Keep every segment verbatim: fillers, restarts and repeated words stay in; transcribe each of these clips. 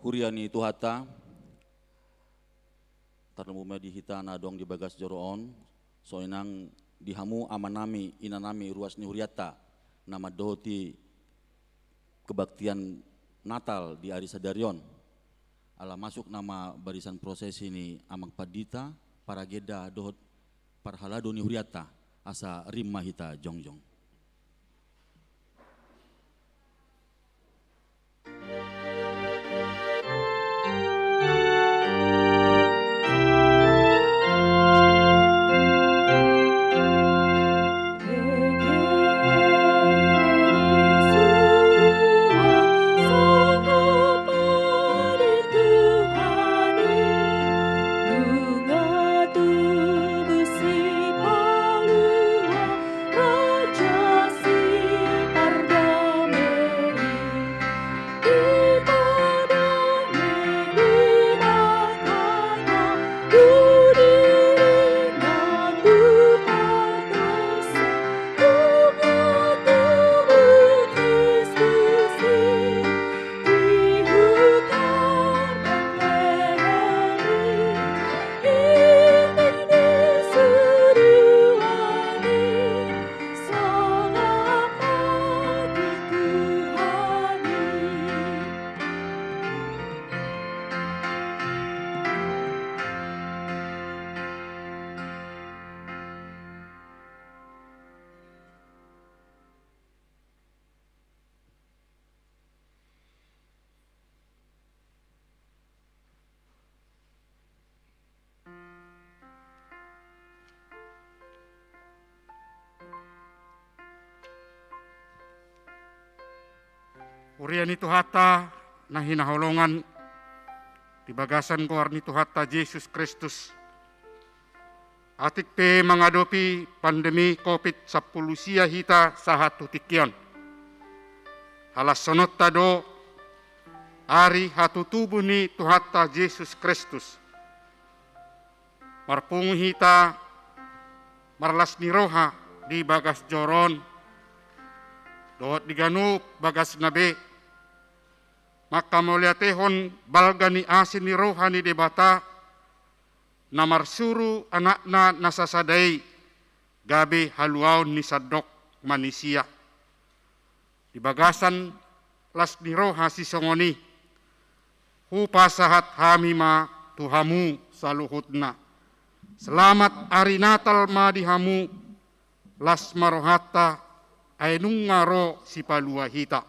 Huria ni Tuhanta, tarlumobi ma di hita na adong di bagas joro on, songon i nang di hamu amanami, inanami, ruas ni hurianta, na mandohoti kebaktian Natal di ari sadari on. Ala masuk nama barisan prosesi ni amang pandita, paragenda dohot parhalado ni hurianta, asa rim ma hita jongjong. Huria ni Tuhanta na hinaholongan, di bagasan goar ni Tuhanta Jesus Kristus, Atik pe mangadopi pandemi covid sampulu sia hita sahat tu tingki on, halashononta do ari hatutubu ni Tuhanta Jesus Kristus. Marpungu hita marlas ni roha di bagas joro on dohot di ganup bagasna be, manghamauliatehon balga ni asi ni roha ni Debata, na marsuru Anakna na sasada i gabe haluaon ni sandok manisia. Di bagasan las ni roha sisongon i, hupasahat hami ma tu hamu saluhutna. Selamat ari Natal ma di hamu, las ma rohanta, ai nunga ro Sipalua hita.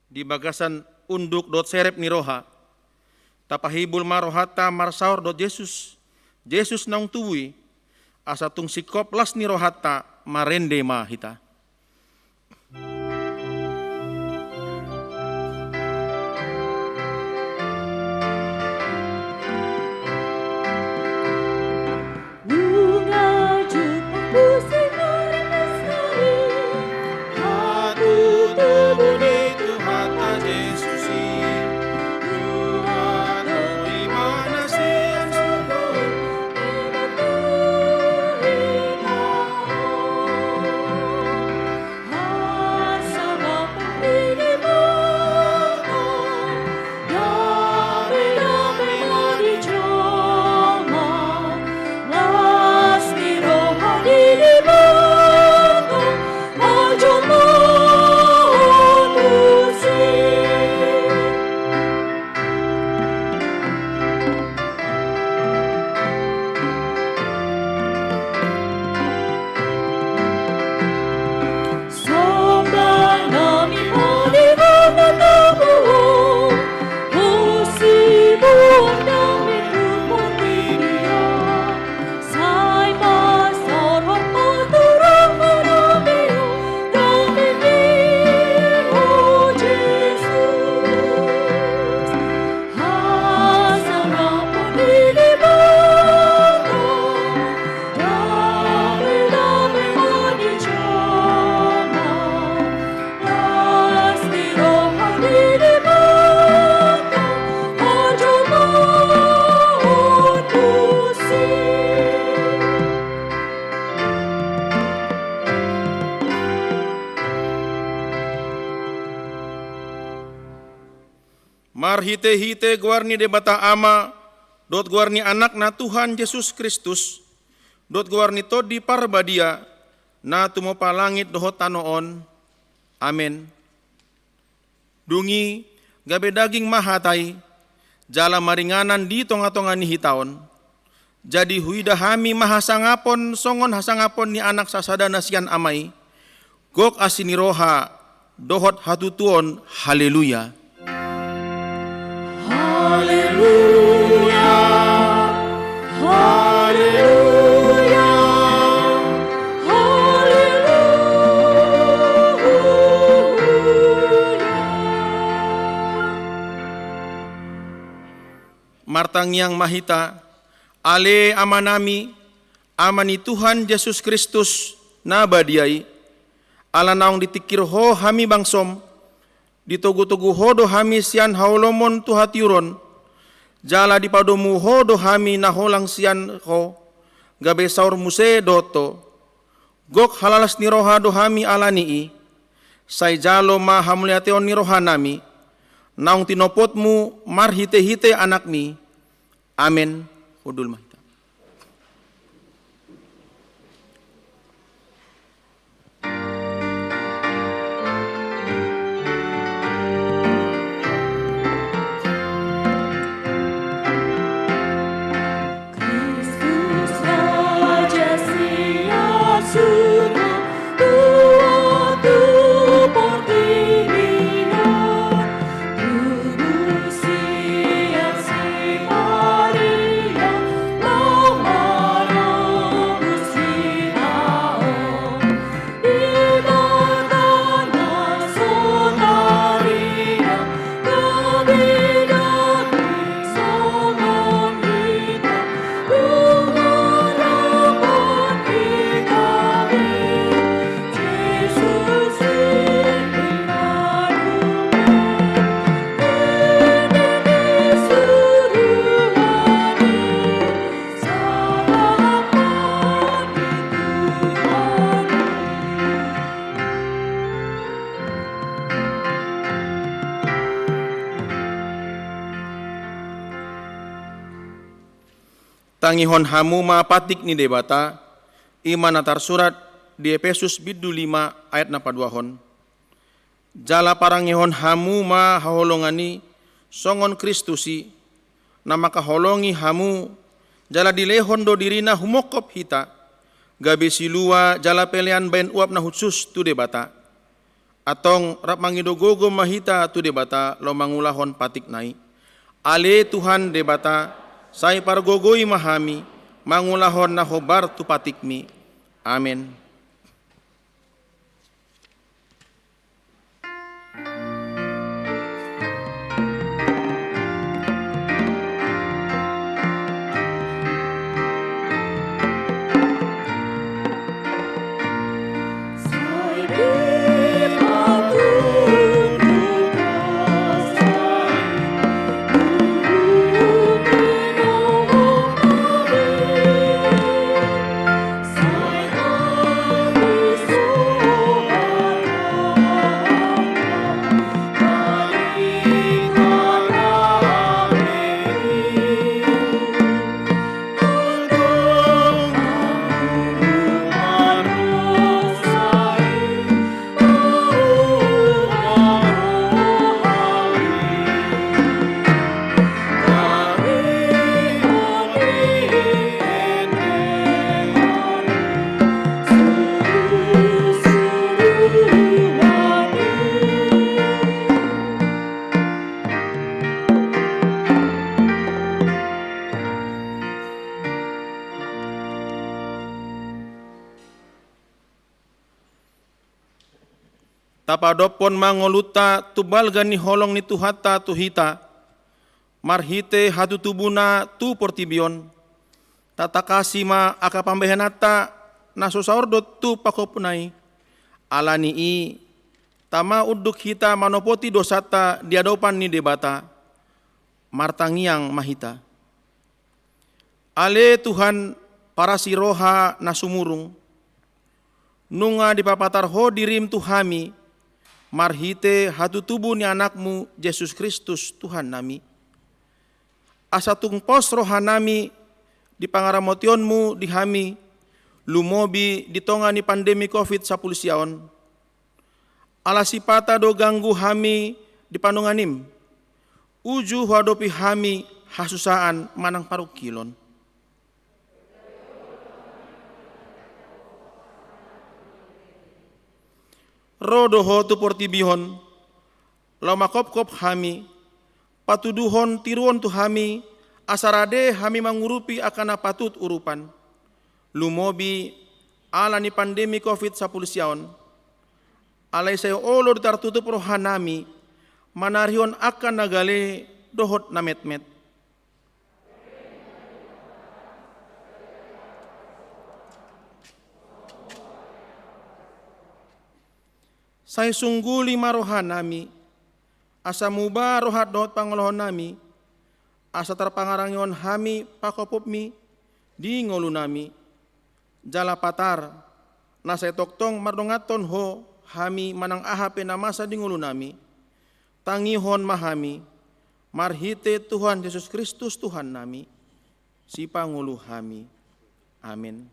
Di bagasan unduk dohot serep ni roha, tapahibul ma rohanta marsaor dohot Jesus, Jesus naung tubu i, asa tung singkop las ni rohanta marende ma hita. Marhitehite goar ni Debata Ama, dohot goar ni Anakna Tuhan Jesus Kristus, dohot goar ni Tondi Parbadia, na tumompa langit dohot tano on. Amen. Dung i gabe daging ma hata i, jala maringanan di tongatonga ni hita on. Jadi huida hami ma hasangapon songon hasangapon ni anak sasada na sian Ama i, gok asi ni roha dohot hatutuon. Haleluya. Haleluya. Haleluya. Haleluya. Martangiang ma hita. Ale Amanami, Ama ni Tuhan Jesus Kristus na badia i, ala naung ditingkir Ho hami bangsom, ditogutogu Ho do hami sian haholomon tu hatiuron, jala dipadomu Ho do hami na holang sian Ho, gabe saur muse dohot Ho. Gok halalas ni roha do hami ala ni i, sai jalo ma hamuliateon ni rohanami, naung tinopotmu marhitehite Anakmi. Amen. Hundul ma hita. Tangihon hamu ma patik ni Debata, i ma na tarsurat di Epesus bindu lima ayat na paduahon. Jala parangehon hamu ma haholongan i, songon Kristus i, na mangkaholongi hamu, jala dilehon do dirina humongkop hita, gabe silua jala pelean baen uap na hushus tu Debata. Antong rap mangido gogo ma hita tu Debata laho mangulahon patikna i. Ale Tuhan Debata, sai pargogoi ma hami, mangulahon na hombar tu patikmi. Amen. Tapadophon ma ngolunta tu balga ni holong ni Tuhanta tu hita, marhite hatutubuna tu portibi on. Tatangkasi ma angka pambahenanta na so saordot tu panghophopna i. Ala ni i, tama unduk hita manopoti dosanta di adopan ni Debata. Martangiang ma hita. Ale Tuhan, parasi roha na sumurung, nunga dipapatar Ho dirim tu hami, marhite hatutubu ni Anakmu, Jesus Kristus, Tuhannami. Asa tung pos rohanami di pangaramotionMu di hami, lumobi di tonga ni pandemi covid sampulu sia on. Ala sipata do ganggu hami di panonganim, uju huadopi hami hasusaan manang parungkilon. Ro do Ho tu portibi on, laho manghophop hami, patuduhon tiruon tu hami, asa rade hami mangurupi angka na patut urupan. Lumobi ala ni pandemi covid sampulu sia on. Alai sai olo do tartutup rohanami, manarihon angka na gale dohot na metmet. Sai sungguli ma rohanami, asa muba roha dohot pangolahonnami, asa tarpangarangehon hami panghophopmi di ngolunami. Jala patar, na sai tongtong mardonganhon Ho hami manang aha pe na masa di ngolunami, tangihon ma hami, marhite Tuhan Jesus Kristus Tuhannami, Sipangolu hami. Amen.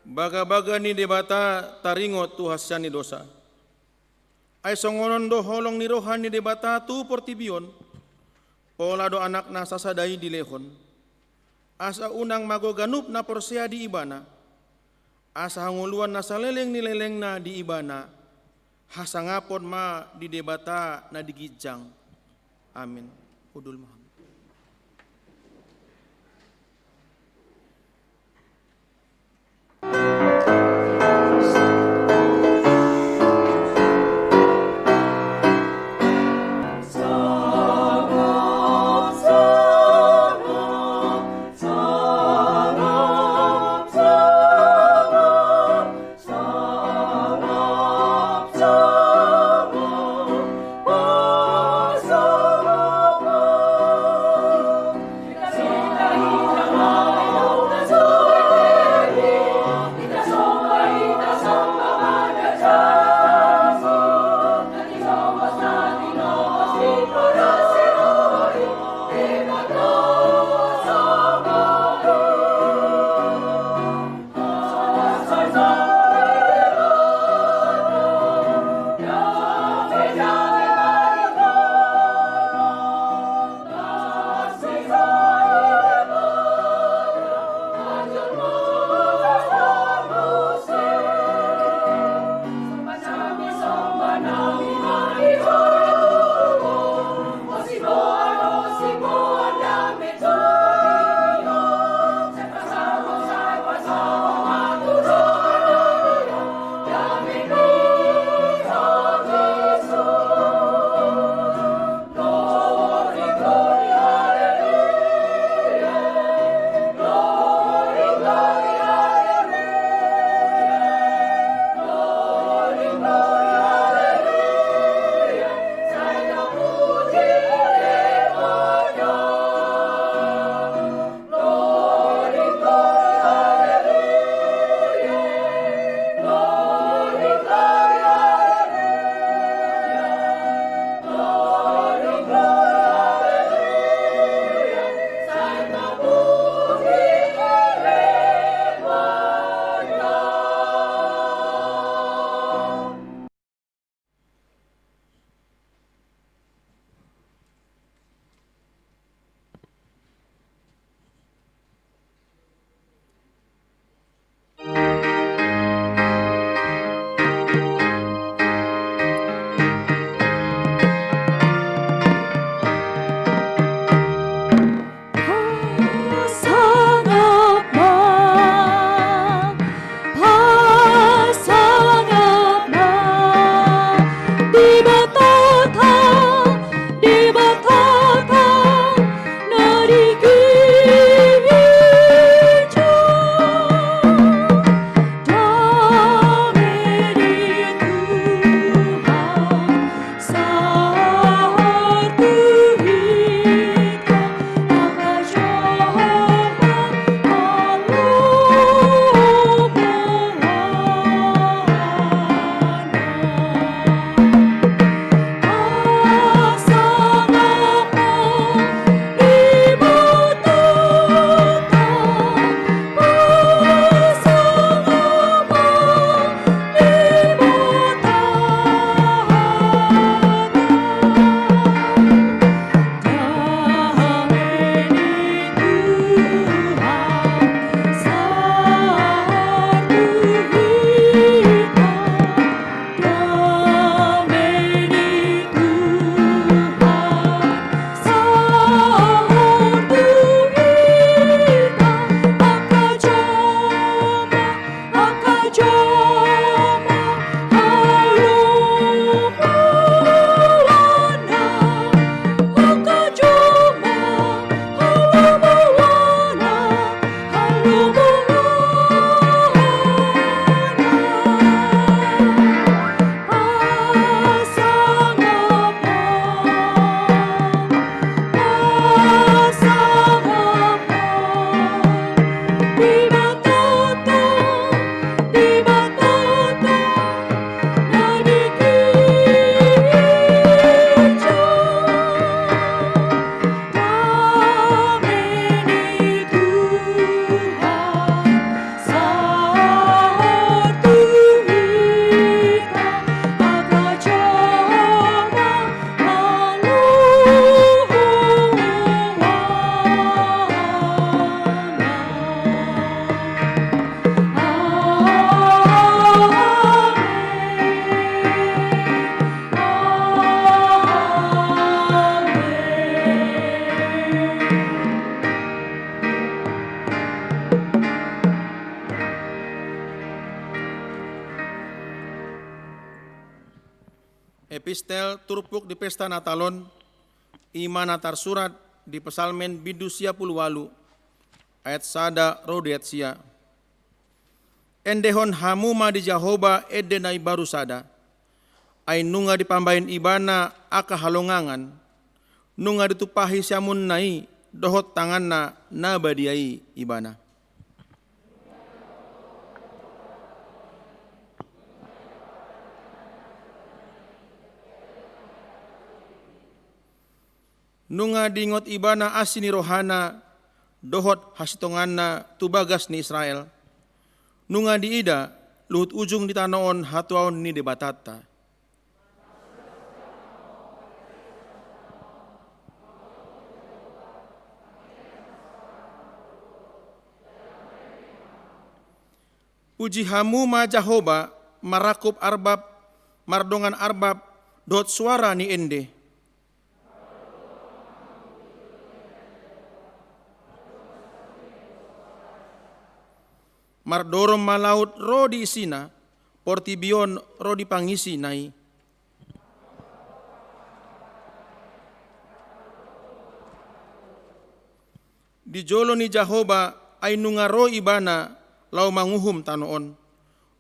Bagabaga ni Debata taringot tu hasea ni dosa. Ai songon on do holong ni roha ni Debata tu portibi on, pola do Anakna sasada i dilehon, asa unang mago ganup na porsea di Ibana, asa hangoluan na saleleng ni lelengna di Ibana, hasangapon ma di Debata na di ginjang. Amin. Hundul ma hamu. Epistel turpuk di pesta Natal on, i ma na tarsurat di Psalmen bindu sia pulu ualu, ayat sada ro di ayat sia. Endehon hamu ma di Jahowa ende na imbaru sada, ai nunga dipambahen Ibana angka halongangan, nunga ditumpahi siamunna i dohot tanganna na badia i Ibana. Nunga diingot Ibana asi ni rohana dohot hasitonganna tu bagas ni Israel. Nunga diida luhut ujung di tano on hatuaon ni Debatanta. Puji hamu ma Jahowa, marangkup arbab, mardongan arbab, dohot suara ni ende. Mardorong ma laut ro di isina, portibi on ro di pangisina i. Di jolo ni Jahowa, ai nunga ro Ibana laho manguhum tano on.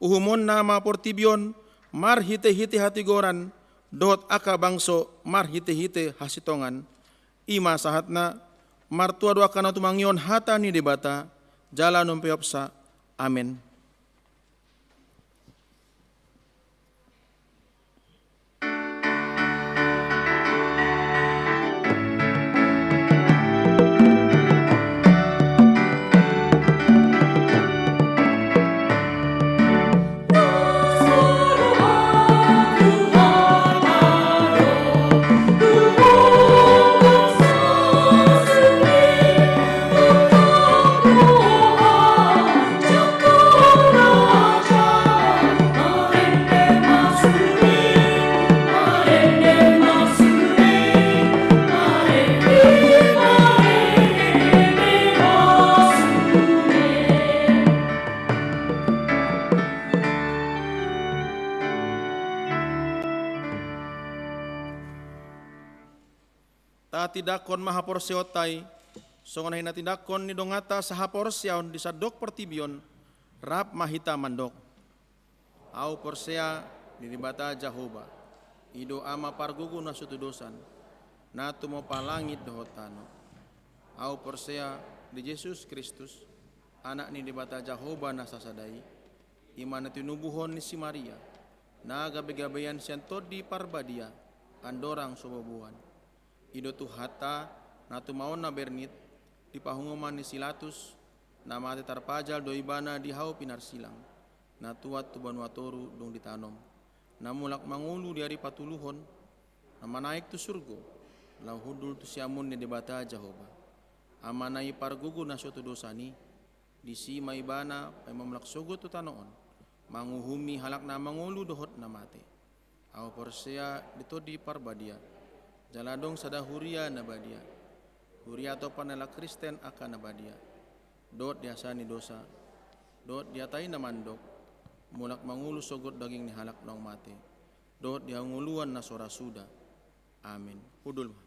Uhumonna ma portibi on marhitehite hatigoran, dohot angka bangso marhitehite hasitongan. I ma sahatna. Martua do angka na tumangihon hata ni Debata jala na umpeopsa. Amen. Tatindanghon ma haporseaonta i, songon na hinatindanghon ni donganta sahaporseaon di sandok portibi on, rap ma hita mandok. Ahu porsea di Debata Jahowa, i do Ama pargogo na so tudosan, na tumompa langit dohot tano. Ahu porsea di Jesus Kristus, Anak ni Debata Jahowa na sasada i, i ma na tinubuhon ni si Maria, na gabegabean sian Tondi Parbadia, andorang so boaboan. I do Tuhanta, na tumaon na bernit, di pahuhuman ni si Latus, na mate tarpajal do Ibana di hau pinarsilang, na tuat tu banua toru dung ditanom, na mulak mangolu di ari patoluhon, na manaek tu surgo, laho hundul tu siamun ni Debata Jahowa. Amana i pargogo na so tudosan i, disi ma Ibana paima mulak sogot tu tano on, manguhumi halak na mangolu dohot na mate. Ahu porsea di Tondi Parbadia, jala adong sada huria na badia. Huria tompa ni halak Kristen angka na badia. Dohot di hasea ni dosa, dohot di hata i na mandok, mulak mangolu sogot daging ni halak naung mate, dohot di hangoluan na so ra suda. Amen. Hundul ma.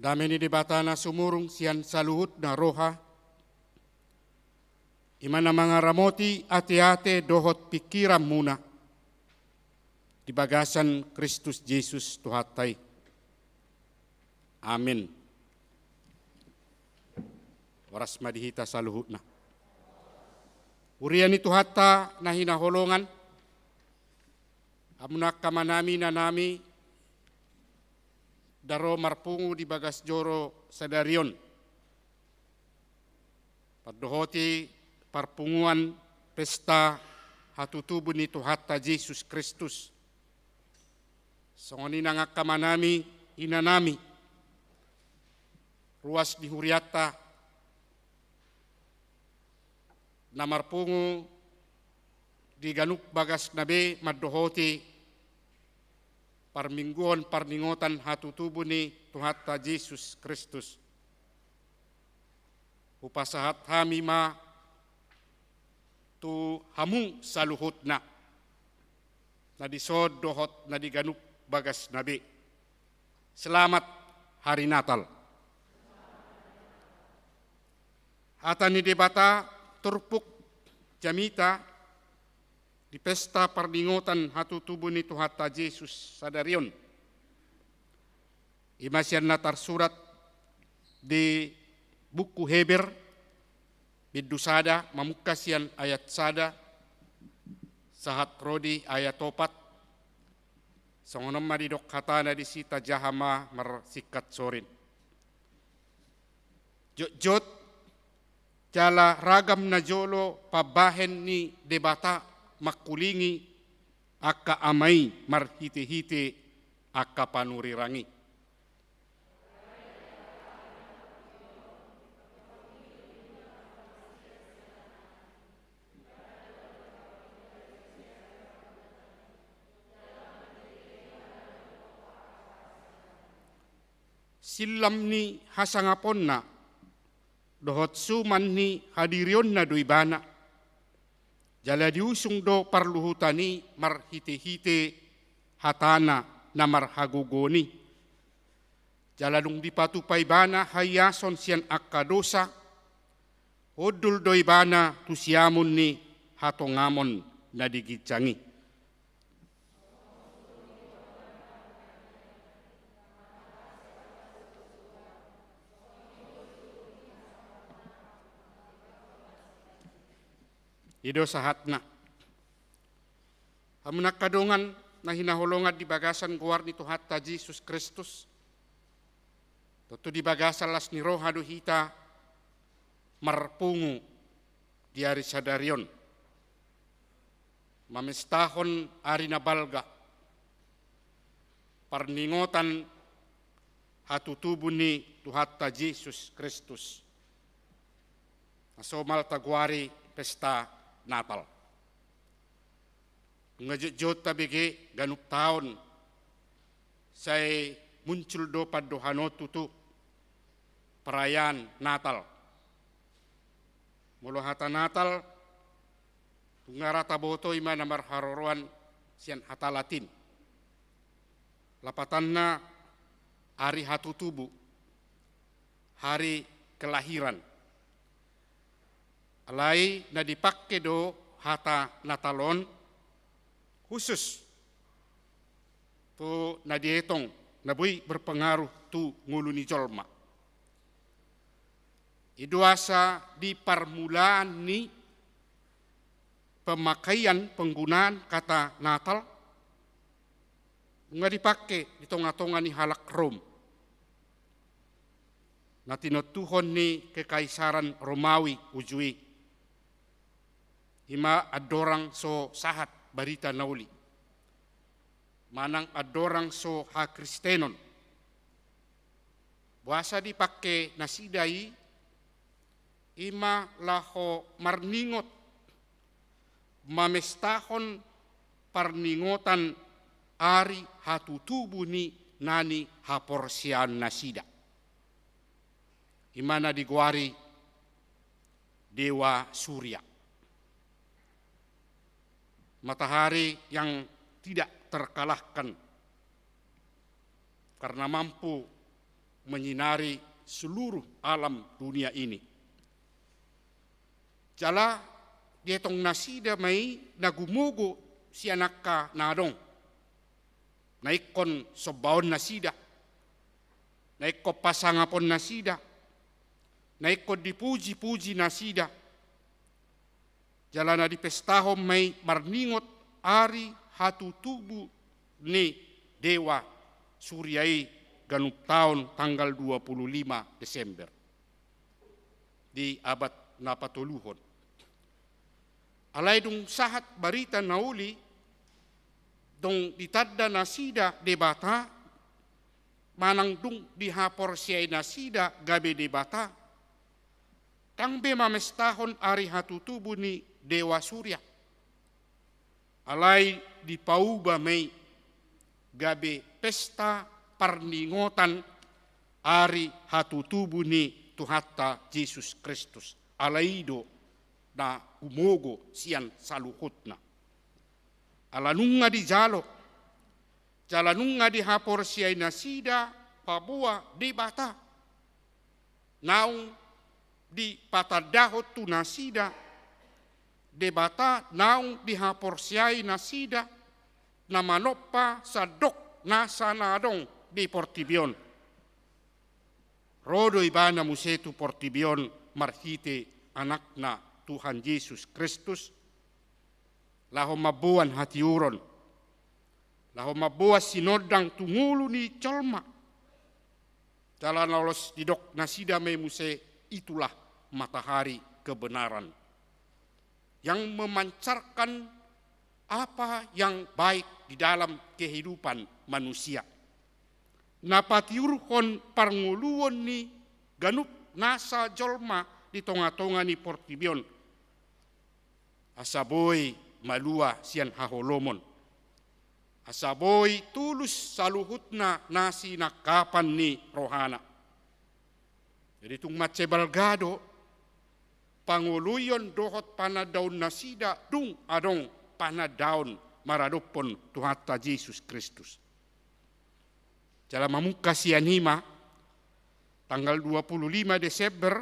Dame ni Debata na sumurung sian saluhutna roha, i ma na mangaramoti ateate dohot pingkiranmuna di bagasan Kristus Jesus Tuhanta i. Amin. Horas ma di hita saluhutna. Huria ni Tuhanta na hinaholongan, hamu angka amanami, inanami, na ro marpungu di bagas joro sadari on, mandohoti parpunguan pesta hatutubu ni Tuhanta Jesus Kristus. Songon i nang angka amanami, inanami, ruas di hurianta na marpungu di ganup bagasna be mandohoti parmingguon parningotan hatutubu ni Tuhanta Jesus Kristus. Hupasahat hami ma tu hamu saluhutna, na dison dohot na di ganup bagasna be. Selamat Hari Natal. Hata ni Debata turpuk jamita di pesta parningotan hatutubu ni Tuhanta Jesus sadari on, i ma sian na tarsurat di buku Heber, bindu sada, mamungka sian ayat sada sahat ro di ayat opat. Songon on ma didok hatana disi, tajaha ma marsingkat sorin. Jotjot jala ragam na jolo pambahen ni Debata mangkulingi angka ama i marhitehite angka panurirang i. Sillam ni hasangaponna dohot suman ni hadirionna do ibana, jala diusung do parluhutan i marhitehite hatana na marhagogoon i. Jala dung dipatupa ibana haiason sian angka dosa, hundul do ibana tu siamun ni hatongamon na di ginjang i. I do sahatna. Hamu angka dongan na hinaholongan di bagasan goar ni Tuhanta Jesus Kristus, tontu di bagasan las ni roha do hita marpungu di ari sadari on, mamestahon ari na balga, parningotan hatutubu ni Tuhanta Jesus Kristus, na somal tagoari pesta Natal. Nunga jotjot tabege ganup taon sai muncul do pandohan on tutu perayaan Natal. Molo hata Natal, nunga ra taboto i ma na marharoroan sian hata Latin. Lapatanna ari hatutubu, hari kelahiran. Alai na dipangke do hata Natal on khusus tu na dietong na boi berpengaruh tu ngolu ni jolma. I do asa di parmulaan ni pemakaian, penggunaan kata Natal, nunga dipangke di tongatonga ni halak Rom na tinontuhon ni kekaisaran Romawi uju i, i ma andorang so sahat barita na uli manang andorang so hakristenon. Boasa dipangke nasida i? I ma laho marningot, mamestahon parningotan ari hatutubu ni na nihaporseaon nasida, i ma na digoari dewa Surya. Matahari yang tidak terkalahkan karena mampu menyinari seluruh alam dunia ini. Jala dietong nasida ma i na gumogo sian angka na adong, na ingkon sombaon nasida, na ingkon pasangapon nasida, na ingkon dipuji-puji nasida. Jala na dipestahon ma i marningot ari hatutubu ni dewa Surya i ganup taon tanggal dua puluh lima Desember di abad na patoluhon. Alai dung sahat barita na uli, dung ditanda nasida Debata, manang dung dihaporseai nasida gabe Debata, ndang be mamestahon ari hatutubu ni dewa Surya. Alai dipauba ma i gabe pesta parningotan ari hatutubu ni Tuhanta Jesus Kristus. Alai i do na gumogo sian saluhutna. Ala nunga dijalo, jala nunga dihaporseai nasida paboa Debata. Naung dipatandahon tu nasida Debata, naung dihaporseai nasida na manompa sandok nasa na adong di portibi on. Ro do Ibana muse tu portibi on marhite Anakna Tuhan Jesus Kristus, laho mamboan hatiuron, laho mamboan sinondang tu ngolu ni jolma. Jala na lolos didok nasida ma i muse, itulah matahari kebenaran yang memancarkan apa yang baik di dalam kehidupan manusia. Na patiurhon parngoluon ni ganup nasa jolma di tonga-tonga ni portibi on, asa boi malua sian haholomon, asa boi tulus saluhutna na sinangkapan ni rohana. Jadi tung mansai balga do pangoloion dohot panandaon nasida dung adong panandaon maradophon Tuhanta Jesus Kristus. Jala mamungka sian i ma, tanggal dua puluh lima Desember,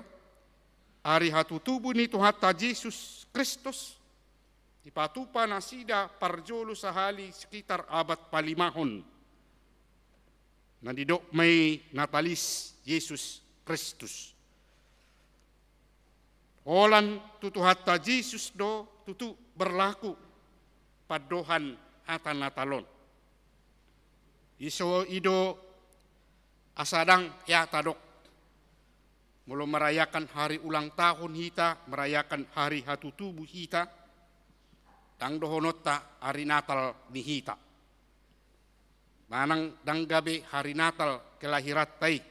ari hatutubu ni Tuhanta Jesus Kristus, dipatupa nasida parjolo sahali sekitar abad palimahon. Na didok ma i Natalis Jesus Kristus. Holan tu Tuhanta Jesus do tutu berlaku pandohan hata Natal on. Iso i do asa ndang hea tadok, molo merayakan hari ulang tahun hita, merayakan hari hatutubu hita, ndang dohononta ari Natal ni hita. Manang ndang gabe hari Natal kelahiranta i.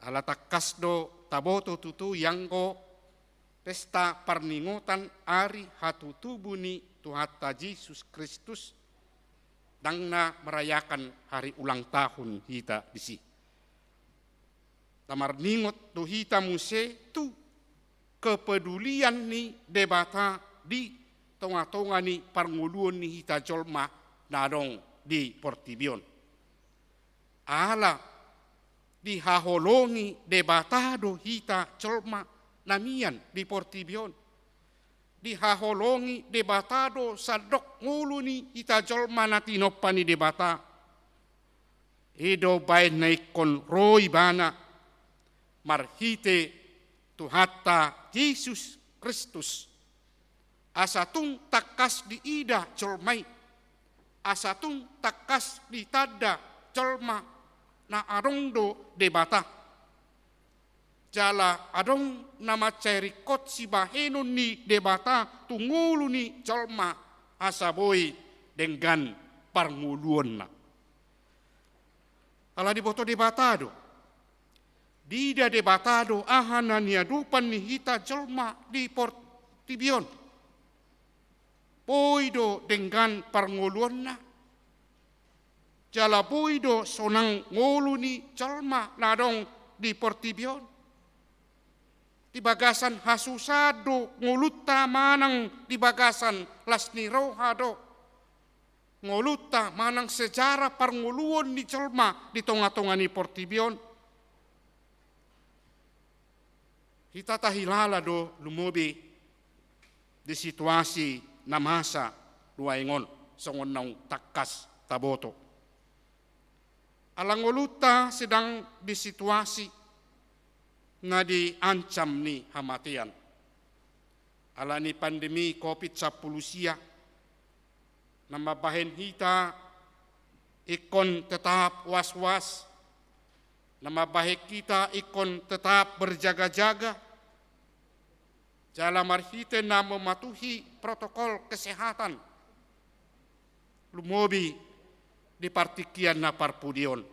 Ala tangkas do taboto tutu i anggo pesta parningotan ari hatutubu ni Tuhanta Jesus Kristus, ndang na merayakan hari ulang tahun hita disi. Na marningot do hita muse tu kepedulian ni Debata di tonga-tonga ni parngoluon ni hita jolma na adong di portibi on. Ala dihaholongi Debata do hita jolma na mian di portibi on. Dihaholongi Debata do sandok ngolu ni hita jolma na tinompa ni Debata. I do baen na ingkon ro Ibana marhite Tuhanta Jesus Kristus, asa tung tangkas diida jolma i, asa tung tangkas ditanda jolma na adong do Debata. Jala adong na mansai ringkot sibahenon ni Debata tu ngolu ni jolma asa boi denggan parngoluonna. Ala diboto Debata do, diida Debata do aha na niadopan ni hita jolma di portibi on. Boi do denggan parngoluonna, jala boi do sonang ngolu ni jolma na adong di portibi on. Di bagasan hasusaan do ngolunta manang di bagasan las ni roha do. ngolunta manang sejarah parngoluon ni jolma di tonga-tonga ni portibi on, hita tahilala do lumobi di situasi na masa nuaeng on, songon naung tangkas taboto. Ala ngolunta sedang di situasi na diancam ni hamatean. Ala ni pandemi covid sampulu sia, na mambahen hita ingkon tetap was-was, na mambahen hita ingkon tetap berjaga-jaga, jala marhite na mematuhi protokol kesehatan, lumobi di partingkian na parpudi on,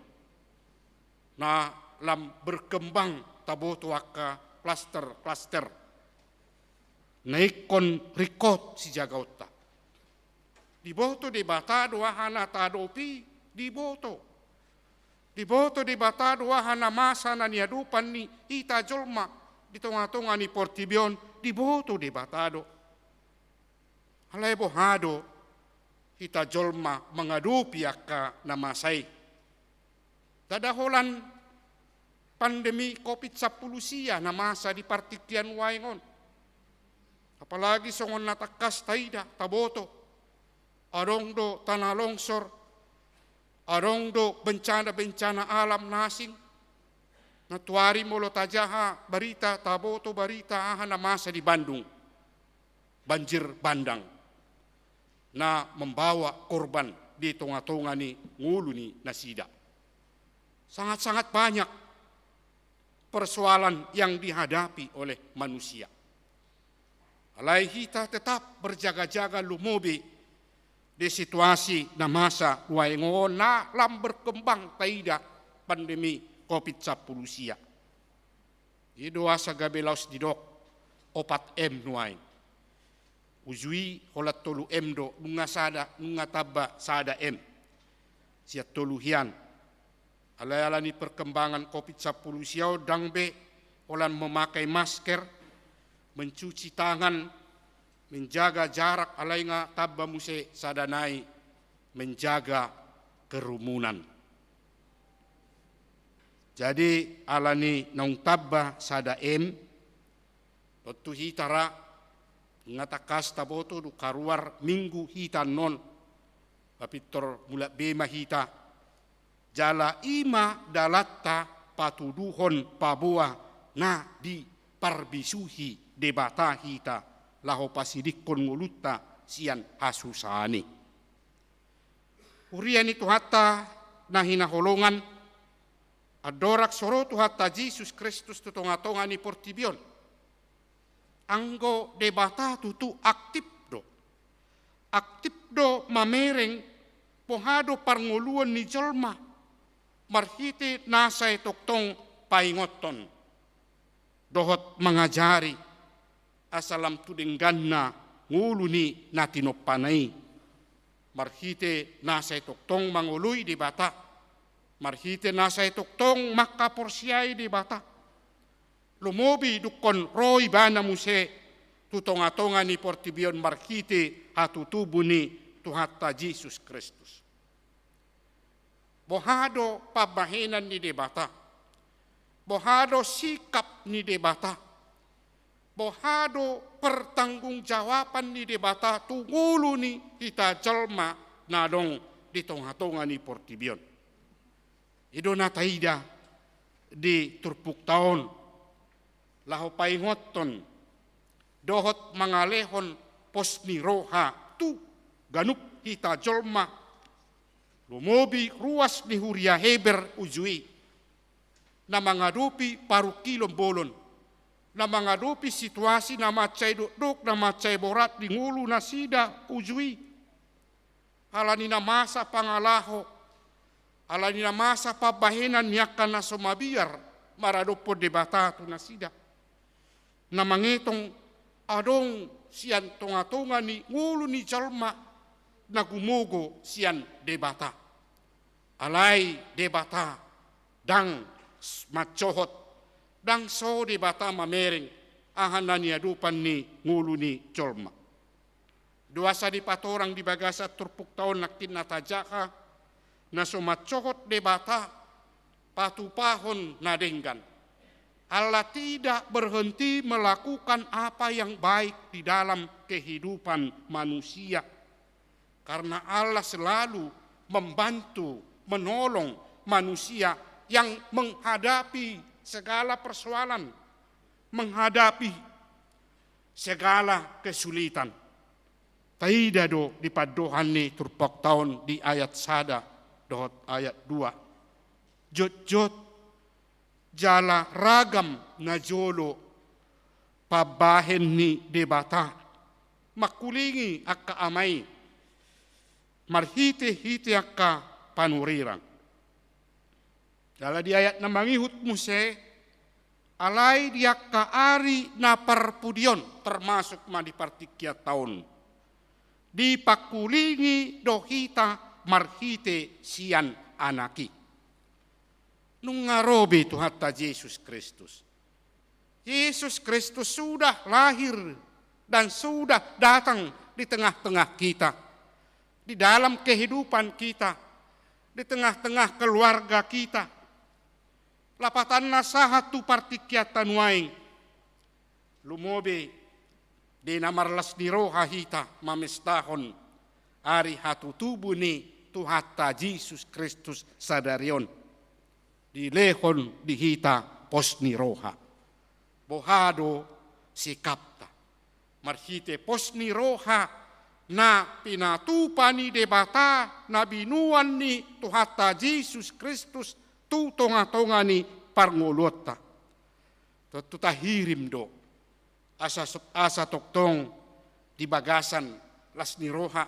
na lam berkembang taboto angka klaster-klaster na ingkon ringkot sijagaonta. Diboto Debata do aha na taadopi, diboto. Diboto Debata do aha na masa na niadopan ni hita jolma di tonga-tonga ni portibi on, diboto Debata do. Alai boha do hita jolma mangadopi angka na masa i? Ndada holan pandemi covid sampulu sia na masa di partingkian nuaeng on. Apalagi songon na tangkas taida, taboto, adong do tanah longsor, adong do bencana-bencana alam na asing. Nantoari molo tajaha barita, taboto barita aha na masa di Bandung, banjir bandang na membawa korban di tonga-tonga ni ngolu ni nasida. Sangat-sangat banyak persoalan yang dihadapi oleh manusia. Alai hita tetap berjaga-jaga lumobi di situasi na masa nuaeng on na lam berkembang taida pandemi covid sampulu sia. I do asa gabe laos didok opat M nuaeng. Uju i holan tolu M do, nunga sada, nunga tamba sada M sian tolu hian. Alai ala ni perkembangan covid sampulu sia on, ndang be holan memakai masker, mencuci tangan, menjaga jarak, alai nga tamba muse sada nai, menjaga kerumunan. Jadi ala ni naung tamba sada M, tontu hita ra, nga tangkas taboto dung haruar Minggu hita annon, ba pintor mulak be ma hita. Jala i ma dalanta patuduhon paboa na diparbisuhi Debata hita, laho pasidingkon ngolunta sian hasusaan i. Huria ni Tuhanta na hinaholongan, andorang so ro Tuhanta Jesus Kristus tu tonga-tonga ni portibi on, anggo Debata tutu aktip do. Aktip do mamereng boha do parngoluon ni jolma, marhite na sai tongtong paingothon dohot mangajari, asa lam tu dengganna ngolu ni na tinompana i. Marhite na sai tongtong mangoloi Debata, marhite na sai tongtong mangkaporseai Debata. Lumobi dungkon ro ibana muse tu tonga-tonga ni portibi on marhite hatutubu ni Tuhanta Jesus Kristus. Boha do pambahenan ni Debata? Boha do sikap ni Debata? Boha do pertanggungjawaban ni Debata tu ngolu ni hita jolma na adong di tonga-tonga ni portibi on? I do na taida di turpukta on, laho paingothon dohot mangalehon pos ni roha tu ganup hita jolma, lumobi ruas ni huria Heber uju i, na mangadopi parungkilon bolon, na mangadopi situasi na mansai dokdok, na mansai borat di ngolu nasida uju i. Ala ni na masa pangalaho, ala ni na masa pambahenan ni angka na so mabiar maradophon Debata tu nasida. Na mangetong adong sian tonga-tonga ni ngolu ni jolma na gumogo sian Debata. Alai Debata ndang s-, mansohot, ndang so Debata mamereng aha na niadopan ni ngolu ni jolma. Do asa dipatorang di bagasan turpukta on nangkin na tajaha, na so mansohot Debata patupahon na denggan. Allah tidak berhenti melakukan apa yang baik di dalam kehidupan manusia. Karena Allah selalu membantu, menolong manusia yang menghadapi segala persoalan, menghadapi segala kesulitan. Taida do di pandohan ni turpukta on di ayat sada dohot ayat dua. Jotjot jala ragam na jolo pambahen ni Debata mangkulingi angka ama i marhitehite angka panurirang. Jala di ayat na mangihut muse, alai di angka ari na parpudi on, termasuk ma di partingkianta on, dipangkulingi do hita marhite sian Anak i. Nunga ro be Tuhanta Jesus Kristus. Yesus Kristus sudah lahir dan sudah datang di tengah-tengah kita, di dalam kehidupan kita, di tengah-tengah keluarga kita. Lapatanna sahat tu partingkianta nuaeng. Lumobi di na marlas ni roha hita mamestahon ari hatutubu ni Tuhanta Jesus Kristus sadari on. Dilehon di hita pos ni roha. Boha do sikapta marhite pos ni roha na pinatupa ni Debata na binuan ni Tuhanta Jesus Kristus tu tonga-tonga ni parngoluonta. Tontu tahirim do asa, asa tongtong di bagasan las ni roha,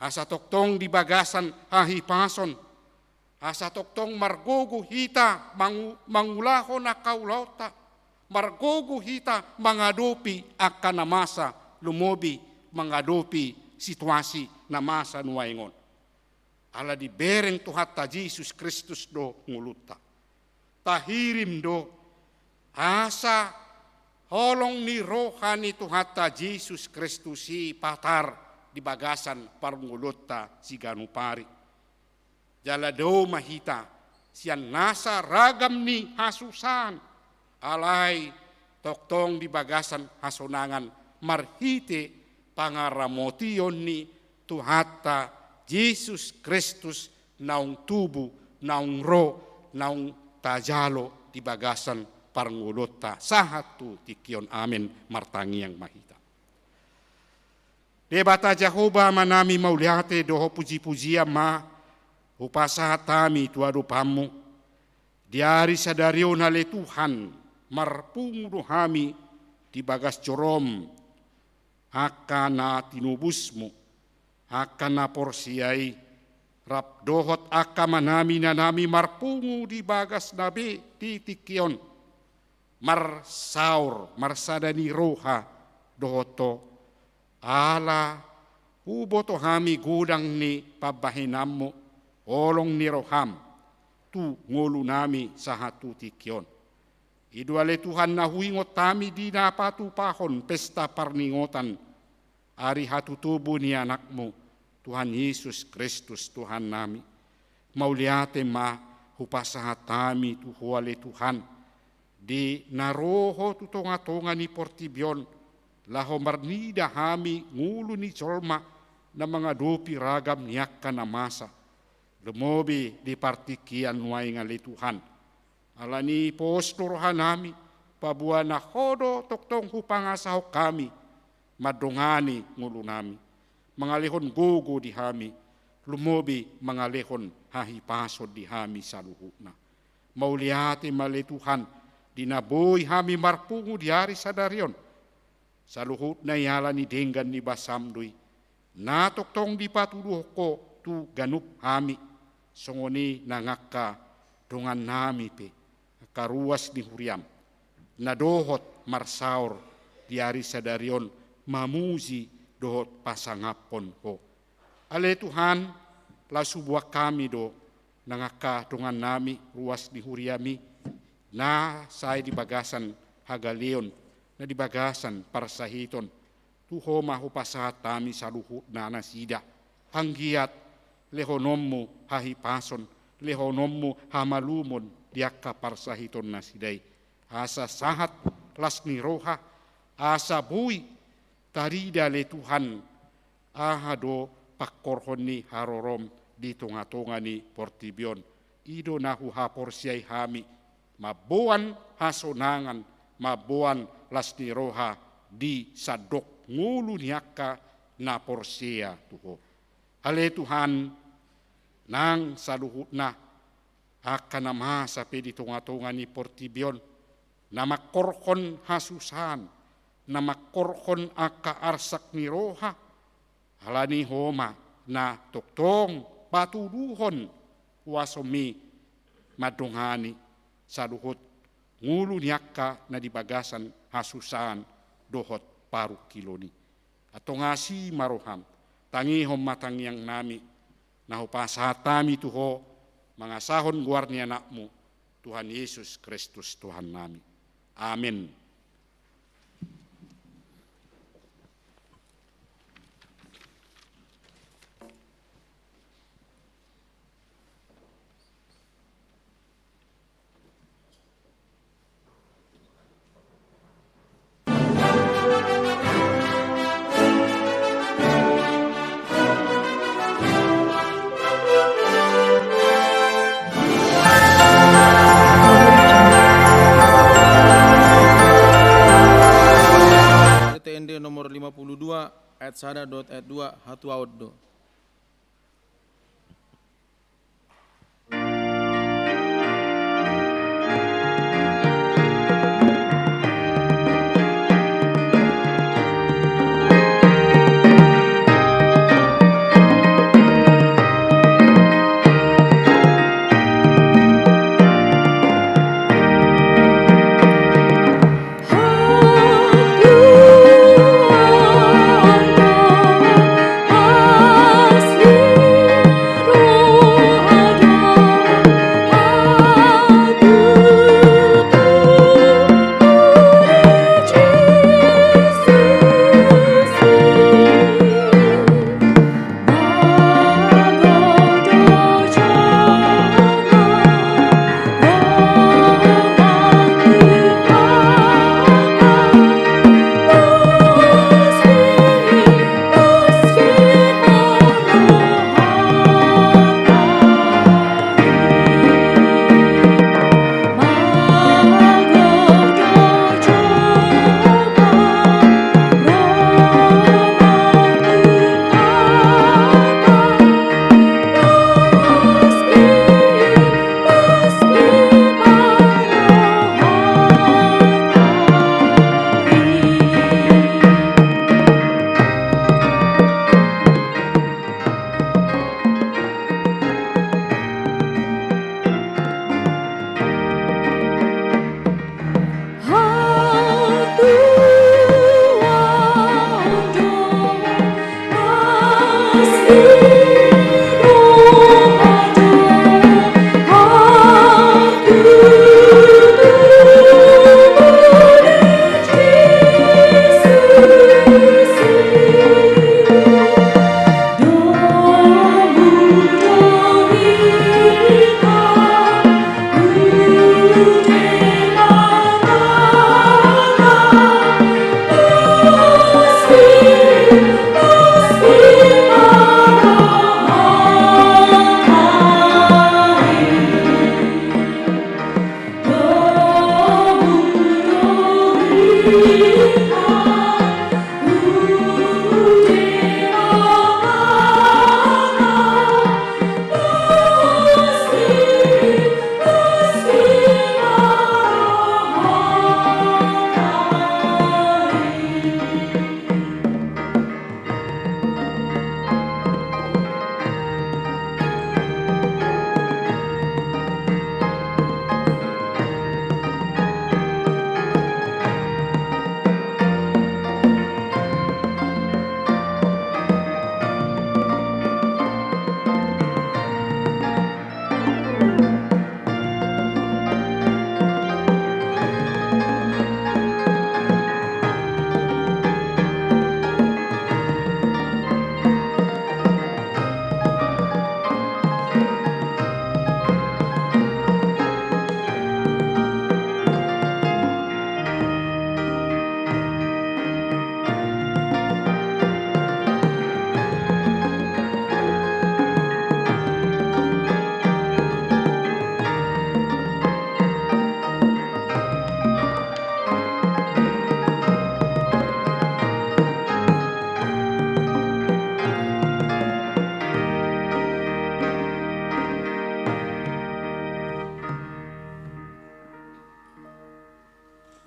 asa tongtong di bagasan hahipason, asa tongtong margogo hita mangu-, mangulahon angka ulaonta, margogo hita mangadopi angka na masa, lumobi mangadopi situasi na masa nuaeng on. Ala dibereng Tuhanta Jesus Kristus do ngolunta. Tahirim do asa holong ni roha ni Tuhanta Jesus Kristus i patar di bagasan parngoluonta siganup ari. Jala dao ma hita sian nasa ragam ni hasusaan, alai tongtong di bagasan hasonangan marhite pangaramotion ni Tuhanta Jesus Kristus naung tubu, naung ro, naung tajalo di bagasan parngoluonta sahat tu tingki on. Amen. Martangiang ma hita. Debata Jahowa, Amanami, mauliate dohot puji-pujian ma hupasahat hami tu adopanMu. Di ari sadari on ale Tuhan, marpungu do hami di bagas joroM angka na tinobusMu, angka na porsea i, rap dohot angka amanami inanami marpungu di bagas na be di tingki on, marsaor, marsada ni roha dohot Ho, ala huboto hami godang ni pambahenanMu, holong ni rohaM tu ngolunami sahat tu tingki on. I do ale Tuhan na huingot hami di na patupahon pesta parningotan ari hatutubu ni AnakMu, Tuhan Jesus Kristus Tuhannami. Mauliate ma hupasahat hami tu Ho ale Tuhan, di na ro Ho tu tonga-tonga ni portibi on, laho marnida hami ngolu ni jolma na mangadopi ragam ni angka na masa, lumobi di partingkian nuaeng ale Tuhan. Alani i pos do rohanami, paboa na Ho do tongtong hupangasahon hami mandongani ngolunami, mangalehon gogo di hami, lumobi mangalehon hahipason di hami saluhutna. Mauliate ma ale Tuhan, di na boi hami marpungu di ari sadari on. Saluhutna i alani denggan ni basaM do i, na tongtong dipatuduhon Ho tu ganup hami, songon i nang angka dongannami pe, angka ruas ni huriaM, na dohot marsaor di ari sadari on mamuji dohot pasangaphon Ho. Ale Tuhan, laos huboan hami do nang angka dongannami, ruas ni huriaMi, na sai di bagasan hagaleon, na di bagasan parsahiton, Tu Ho ma hupasahat hami saluhutna nasida. Anggiat lehononmu hahipason, lehononmu hamalumon di angka parsahiton nasida i. Asa sahat las ni roha, asa boi tarida ale Tuhan, aha do pangkorhon ni harorom di tonga-tonga ni portibi on. I do na huhaporseai hami, mamboan hasonangan, mamboan las ni roha di sandok ngolu ni angka na porsea tu Ho. Ale Tuhan, nang saluhutna angka na masa pe di tonga-tonga ni portibi on, na mangkorhon hasusaan, na mangkorhon angka arsak ni roha, ala ni Ho ma na tongtong patuduhon huasomi mandongani saluhut ngolu ni angka na di bagasan hasusaan dohot parungkilon i. Antong asi ma roham, tangihon ma tangiangnami, na hupasahat hami tu Ho, mangasahon goar ni Anakmu, Tuhan Yesus Kristus Tuhannami. Amen. R T N D nomor lima puluh dua, ayat sada dohot ayat dua, hatuaon do.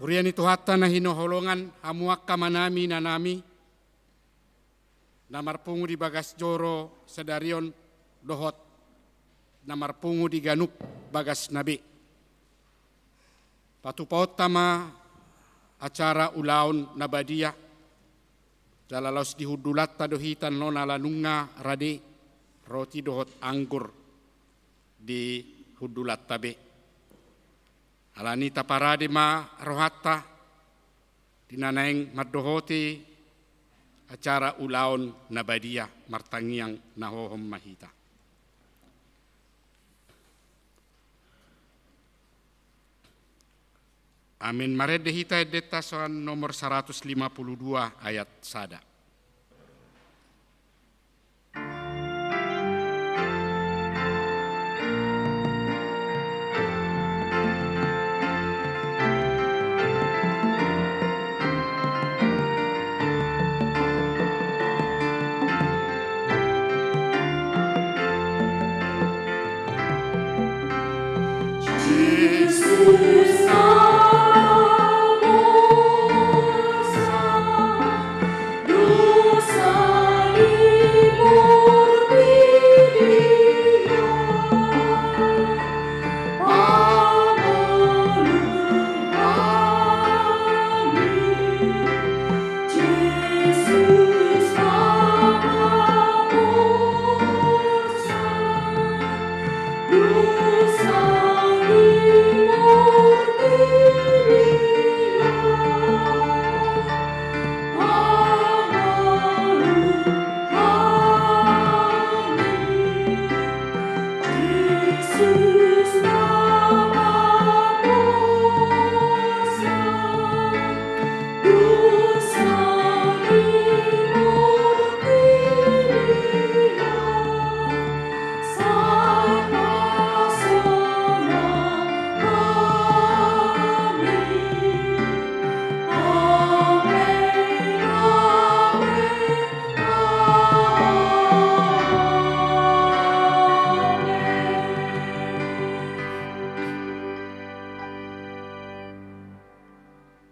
Huria ni Tuhanta na hinaholongan, hamu angka amanami, inanami, na marpungu di bagas joro sadari on dohot na marpungu di ganup bagasna be. Patupaonta ma acara ulaon na badia, jala laos di hundulanta do hita annon ala nunga rade roti dohot anggur di hundulanta be. Alani i taparade ma rohanta di na naeng mandohoti acara ulaon na badia. Martangiang na hohom ma hita. Amen. Marende hita endenta songon nomor saratus lima pulu dua ayat sada.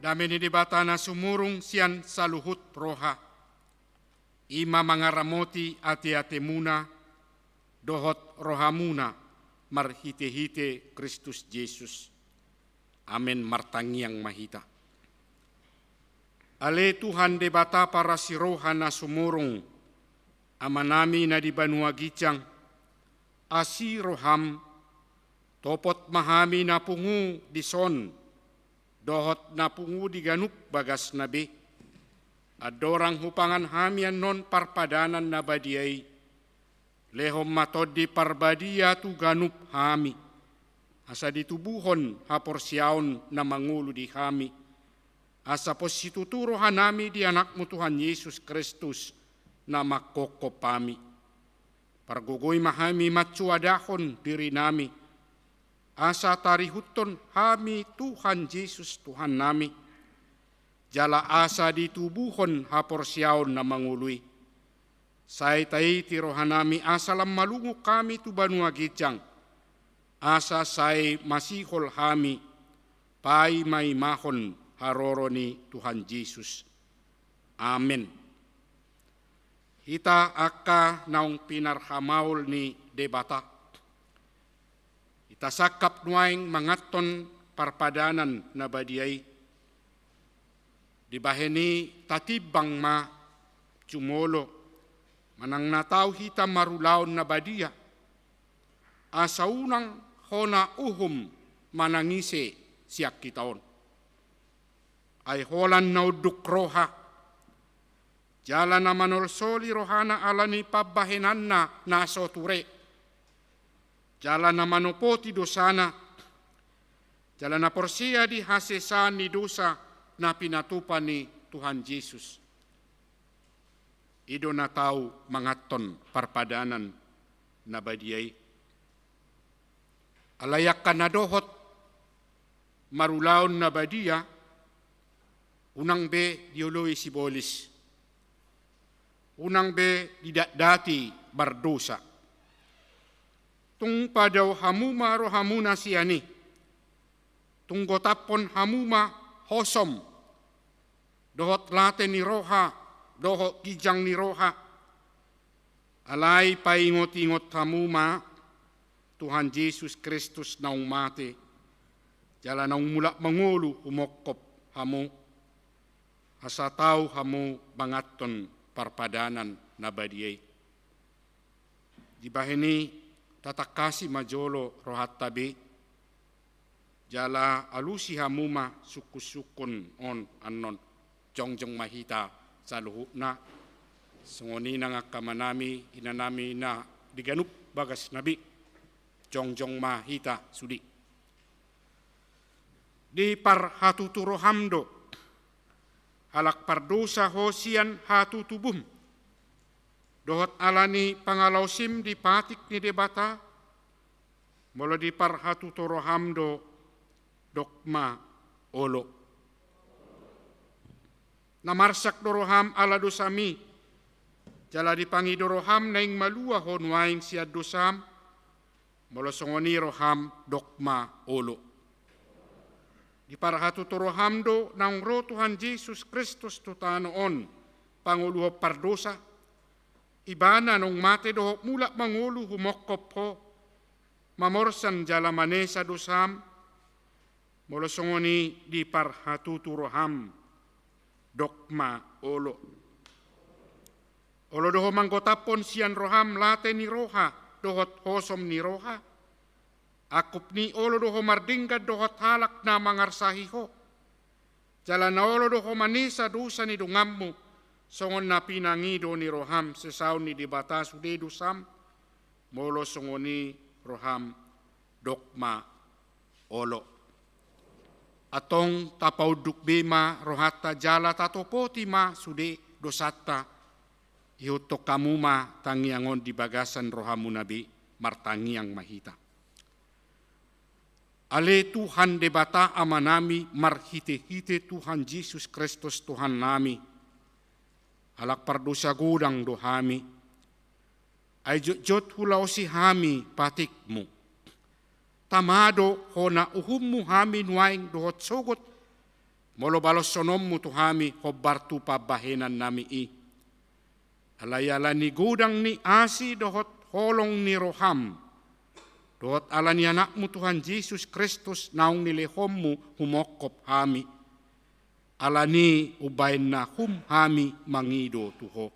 Dame ni Debata na sumurung sian saluhut roha, i ma mangaramoti ateatemuna dohot rohamuna marhitehite Kristus Jesus. Amen. Martangiang ma hita. Ale Tuhan Debata parasiroha na sumurung, Amanami na di banua ginjang, asi roham, topot ma hami na pungu dison, dohot na pungu di ganup bagasna be. Andorang hupangan hami annon parpadanan na badia i, lehon ma Tondi Parbadia tu ganup hami, asa ditubuhon haporseaon na mangolu di hami, asa pos situtu rohanami di Anakmu Tuhan Jesus Kristus, na manghophop hami. Pargogoi ma hami mansoadahon dirinami, asa tarihuthon hami Tuhan Jesus Tuhannami, jala asa ditubuhon haporseaon na mangolu i. Sai taiti rohanami asa lam malungun hami tu banua ginjang, asa sai masihol hami paimaimahon haroro ni Tuhan Jesus. Amen. Hita angka naung pinarhamaol ni Debata, hita sangkap nuaeng manganhon parpadanan na badia i. Dibahen i tatimbang ma jumolo manang na tau hita marulaon na badia, asa unang hona uhum manang ise sian hita on. Ai holan na unduk roha, jala na manolsoli rohana ala ni pambahenanna na so ture, jala na manopoti dosana, jala na porsea di hasesaan ni dosa na pinatupa ni Tuhan Jesus. I do na tau manganhon parpadanan na badia i. Alai angka na dohot marulaon na badia, unang be dioloi sibolis, unang be didatdati mardosa. Tung padao hamu ma rohamuna sian i, tung gotaphon hamu ma hosom, dohot late ni roha, dohot ginjang ni roha. Alai paingot-ingot hamu ma Tuhan Jesus Kristus naung mate, jala naung mulak mangolu humongkop hamu, asa tau hamu manganhon parpadanan na badia i. Dibahen i tatangkasi ma jolo rohanta be, jala alusi hamu ma sungkun-sungkun on annon. Jongjong ma hita saluhutna, songon i nang angka amanami, inanami na di ganup bagasna be. Jongjong ma hita sude. Diparhatutu roham do, halak pardosa ho sian hatutubum, dohot ala ni pangalaosim di patik ni Debata, molo diparhatutu roham do, dok ma olo. Na marsak do roham ala dosami, jala dipangido roham naeng malua ho nuaeng sian dosam, molo songon i roham, dok ma olo. Diparhatutu roham do naung ro Tuhan Jesus Kristus tu tano on, pangoluhon pardosa, Ibana naung mate dohot mulak mangolu humongkop ho, mamorsan jala manesa dosam, molo songon i diparhatutu roham, dok ma olo. Olo do ho manggotaphon sian roham late ni roha dohot hosom ni roha. Angkup ni olo do ho mardenggan dohot halak na mangarsahi ho. Jala na olo do ho manesa dosa ni donganmu, songon na pinangido ni roham sesaon ni Debata sude dosam, molo songon i roham, dok ma olo. Antong tapaunduk be ma rohanta jala tatopoti ma sude dosanta, ihuthon hamu ma tangiang on di bagasan rohamuna be, martangiang ma hita. Ale Tuhan Debata Amanami, marhite-hite Tuhan Jesus Kristus Tuhannami, halak pardosa godang do hami, ai jotjot hulaosi hami patikmu. Tama do hona uhummu hami nuaeng dohot sogot, molo baloshononmu tu hami hombar tu pambahenannami i. Alai ala ni godang ni asi dohot holong ni roham, dohot ala ni Anakmu Tuhan Jesus Kristus naung nilehonmu humongkop hami, ala ni umbahen na hum hami mangido tu ho.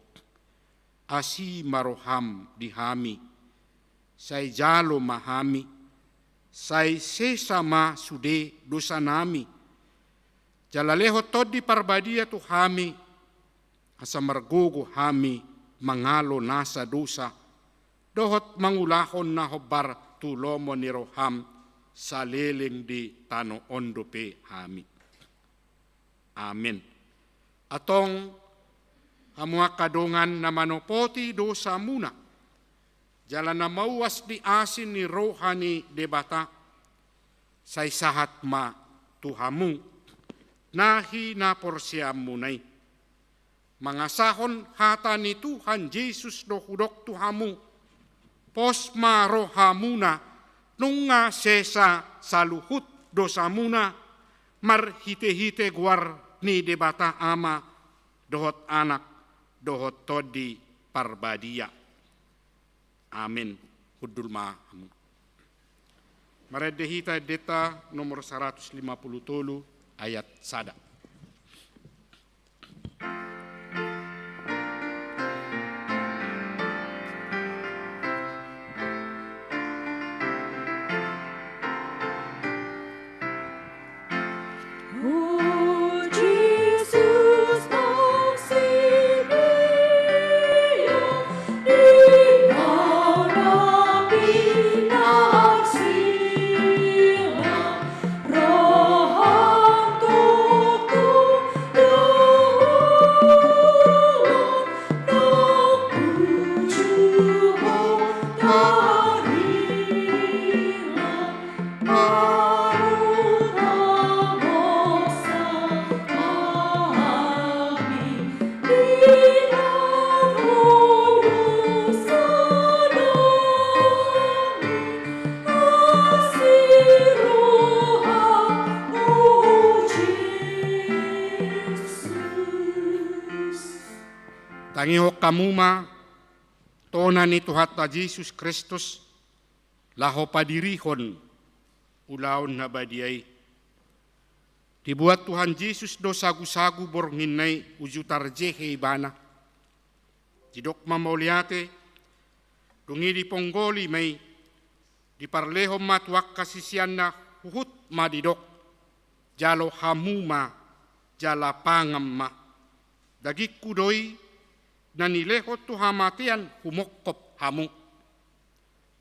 Asi ma roham di hami, sai jalo ma hami, sai sesa ma sude dosanami, jala lehon Tondi Parbadia tu hami, asa margogo hami mangalo nasa dosa, dohot mangulahon na hombar tu lomo ni roham, saleleng di tano on dope hami. Amen. Antong, hamu angka dongan na manopoti dosamuna, jala na mauas di asi ni roha ni Debata, sai sahat ma tu hamu, na hinaporseaonmuna i. Mangasahon hata ni Tuhan Jesus do hudok tu hamu, pos ma rohamuna, nunga sesa saluhut dosamuna, marhite-hite goar ni Debata Ama, dohot Anak, dohot Tondi Parbadia. Amen. Hundul ma hamu. Marende hita endenta nomor saratus lima pulu tolu ayat sada. Tangihon hamu ma tona ni Tuhanta Jesus Kristus, laho padirihon ulaon na badia i. Dibuat Tuhan Jesus do sagu-sagu borngin na i uju tarjehe ibana. Didok ma mauliate, dung i diponggoli ma i, diparlehon ma tu angka siseanna, huhut ma didok: Jalo hamu ma, jala pangan ma. Dagingku do i, na nilehon tu hamatean humongkop hamu.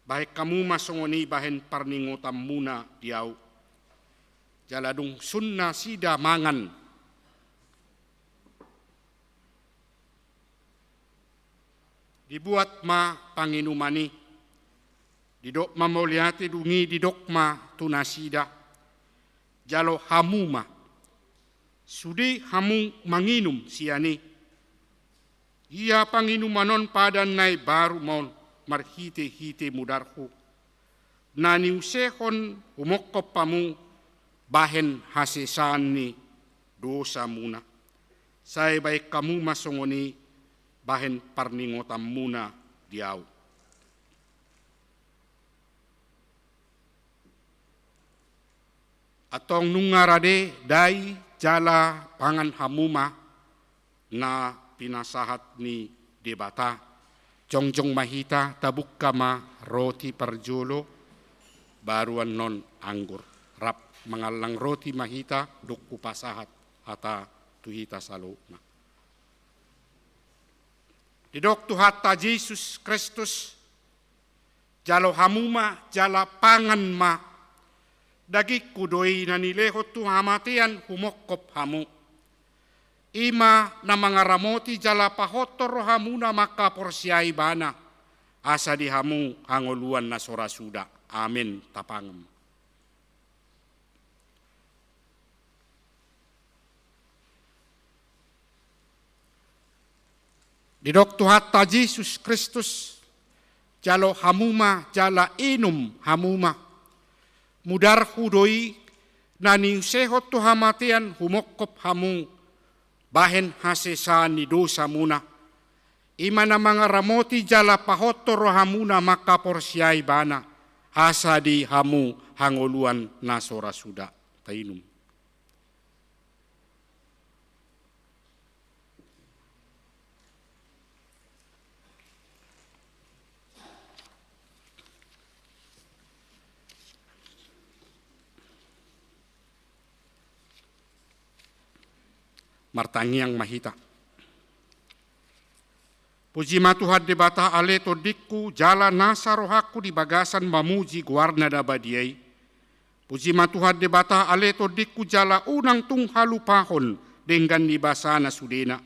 Bahen hamu ma songon i bahen parningotanmuna di ahu. Jala dung sun nasida mangan, dibuat ma panginuman i. Didok ma mauliate, dung i didok ma tu nasida: Jalo hamu ma, sude hamu manginum sian i. Ia panginuman on padan na imbaru ma on marhite-hite mudarhu, na niusehon humongkop hamu bahen hasesaan ni dosamuna. Sai bahen hamu ma songon i bahen parningotanmuna di ahu. Antong nunga rade, dai, jala pangan hamu ma na pinasahat ni Debata. Jongjong ma hita, tabungka ma roti parjolo, baru annon anggur. Rap mangallang roti ma hita, dung hupasahat hata tu hita saluhutna. Didok Tuhanta Jesus Kristus: Jalo hamu ma, jala pangan ma. Dagingku do i, na nilehon tu hamatean humongkop hamu. I ma na mangaramoti jala pahothon rohamuna mangkaporseai ibana, asa di hamu hangoluan na so ra suda. Amen. Tapangan ma. Didok Tuhanta Jesus Kristus: Jalo hamu ma, jala inum hamu ma. Mudarhu do i, na niusehon tu hamatean humongkop hamu bahen hasesaan ni dosamuna. I ma na mangaramoti jala pahothon rohamuna mangkaporseai ibana, asa di hamu hangoluan na so ra suda. Tainum. Martangiang ma hita. Puji ma Tuhan Debata ale tondingku, jala nasa rohangku di bagasan mamuji goarna na badia i. Puji ma Tuhan Debata ale tondingku, jala unang tung halupahon denggan ni basana sudena.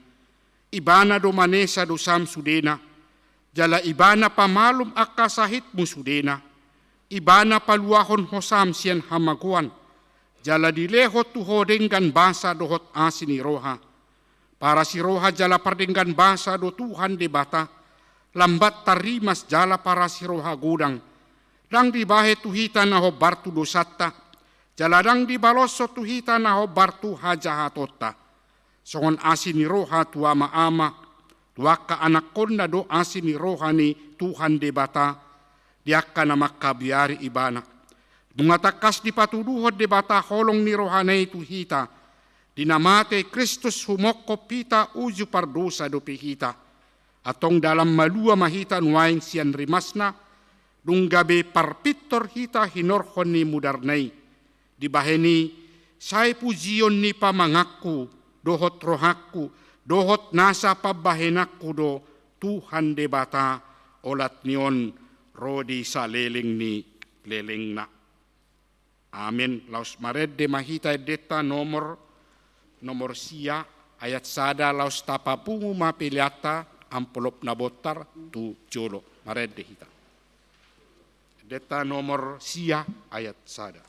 Ibana do manesa dosam sudena, jala ibana pamalum angka sahitmu sudena. Ibana paluahon hosam sian hamagoan, jala dilehon tu ho denggan basa dohot asi ni roha. Parasi roha jala pardenggan basa do Tuhan Debata, lambat tarrimas jala parasi roha godang. Ndang dibahen tu hita na hombar tu dosanta, jala ndang dibaloshon tu hita na hombar tu hajahatonta. Songon asi ni roha tu ama-ama, tu angka anakkonna do asi ni roha ni Tuhan Debata di angka na mangkabiari ibana. Nunga tangkas dipatuduhon Debata holong ni rohana i tu hita, di na mate Kristus humongkop hita uju pardosa dope hita. Antong dalan malua ma hita nuaeng sian rimasna, dung gabe parpintor hita hinorhon ni mudarna i. Dibahen i, sai pujion ni pamanganku, dohot rohangku, dohot nasa pambahenanku do Tuhan Debata, olat ni on ro di saleleng ni lelengna. Amen. Laos marende ma hita endenta nomor, nomor sia, ayat sada, laos tapapungu ma peleanta, amplop na bontar tu jolo. Marende hita. Endenta nomor sia, ayat sada.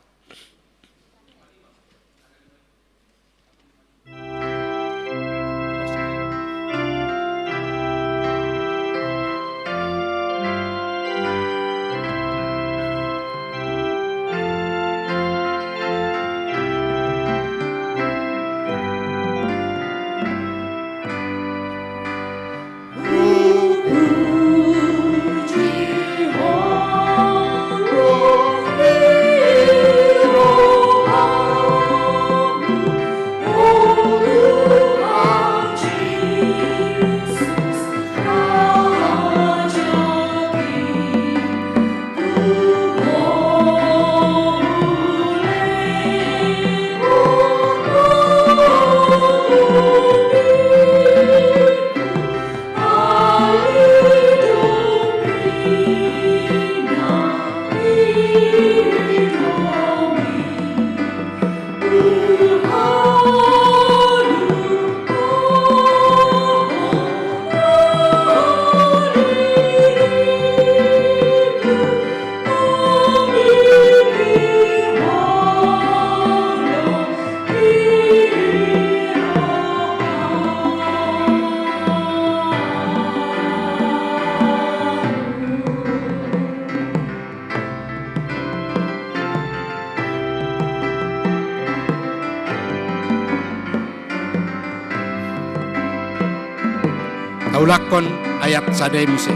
Ulakkon ayat sada i muse.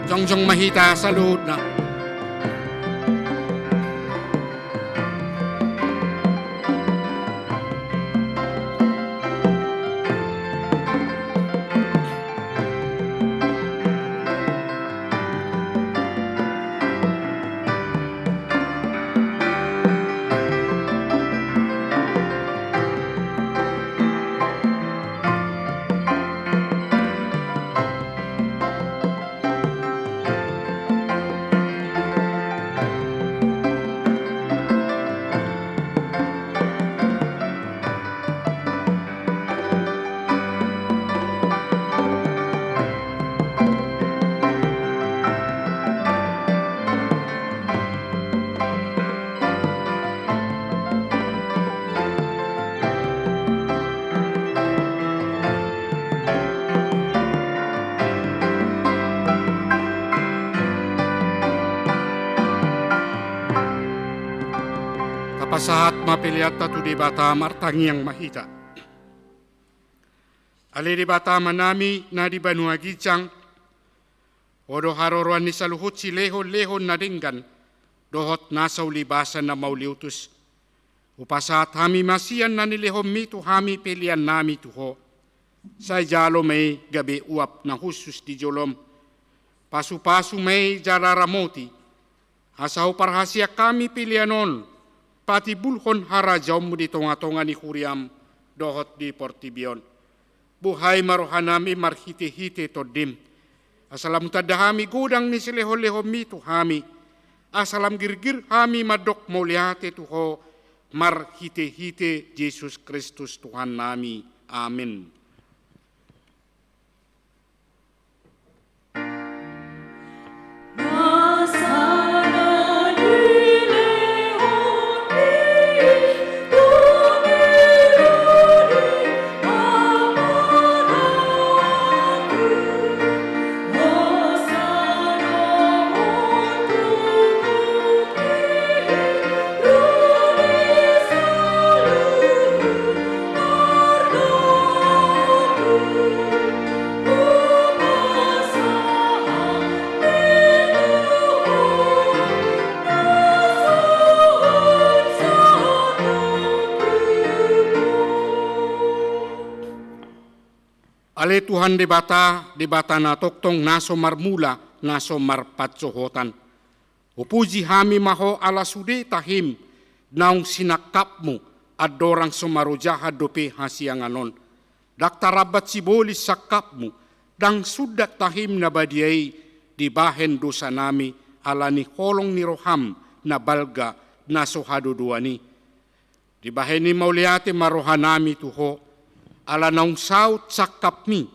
Jongjong ma hita saluhutna. Tapasahat ma peleanta tu Debata, martangiang ma hita. Ale Debata Amanami na di banua ginjang, Ho do haroroan ni saluhut silehonlehon na denggan dohot nasa ulibasa na mauliutus. Hupasahat hami ma sian na nilehonmi tu hami peleannami tu Ho. Sai jalo ma i gabe uap na hushus di jolom. Pasupasu ma i jala ramoti, asa huparhaseang hami pelean on patimbulhon harajaonmu di tongatonga ni huriam dohot di portibi on. Buhai ma rohanami marhitehite Tondim, asa lam hutanda hami godang ni silehonlehonmi tu hami, asa lam girgir hami mandok mauliate tu Ho marhitehite Jesus Kristus Tuhannami. Amen. Ale Tuhan Debata, Debata na tongtong, na so marmula, na so marpansohotan. Hupuji hami ma Ho ala sude tahim naung sinangkapmu, andorang so marojahan dope hasiangan on. Ndang tarambat sibolis sangkapmu, ndang sundat tahim na badia i dibahen dosanami ala ni holong ni roham na balga na so hadodoan i. Dibahen i mauliate ma rohanami tu Ho, ala naung saut sangkapmi,